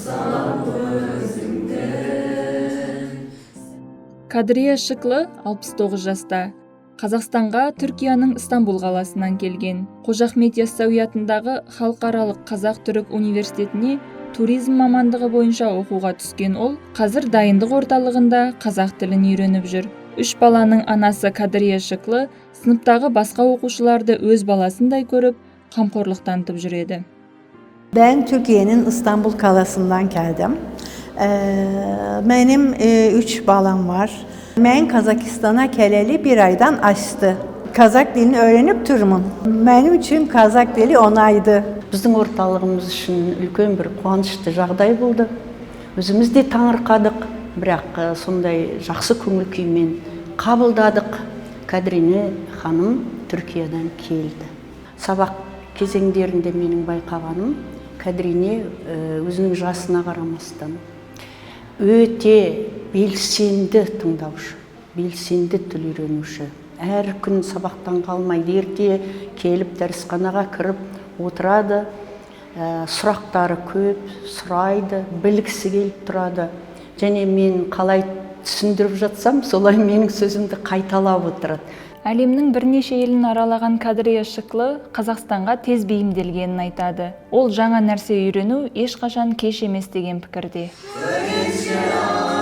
Өзіңді. Кадрия Шыклы 69 жаста. Қазақстанға Түркияның Стамбул қаласынан келген. Қожа Ахмет Яссауи атындағы халықаралық қазақ-түрік университетіне туризм мамандығы бойынша оқуға түскен ол қазір дайындық орталығында қазақ тілін үйреніп жүр. Үш баланың анасы Кадрия Шыклы сыныптағы басқа оқушыларды өз баласындай көріп, қамқорлық танытып жүреді. Ben Türkiye'nin İstanbul kalasından geldim. Benim üç balam var. Ben Kazakistan'a geleli bir aydan aştı. Kazak dilini öğrenip durumun. Benim için Kazak dili onaydı. Біздің орталығымыз үшін үлкен бір қуанышты жағдай болды. Өзіміз де таңырқадық, бірақ сондай жақсы көңіл күймен қабылдадық. Кадрине ханым Түркиядан келді. Сабақ кезеңдерінде менің байқағаным, Кадрине өзінің жасына қарамастан өте белсенді тыңдаушы, белсенді тіл үйренуші. Әр күн сабақтан қалмайды, ерте келіп дәрісханаға кіріп отырады. Сұрақтары көп, сұрайды, білгісі келіп тұрады. Және мен қалай түсіндіріп жатсам, солай менің сөзімді қайталап отырады. Әлемнің бірнеше елін аралаған Кадрия Шыклы Қазақстанға тез бейімделгенін айтады. Ол жаңа нәрсе үйрену ешқашан кеш емес деген пікірде. Бірінші.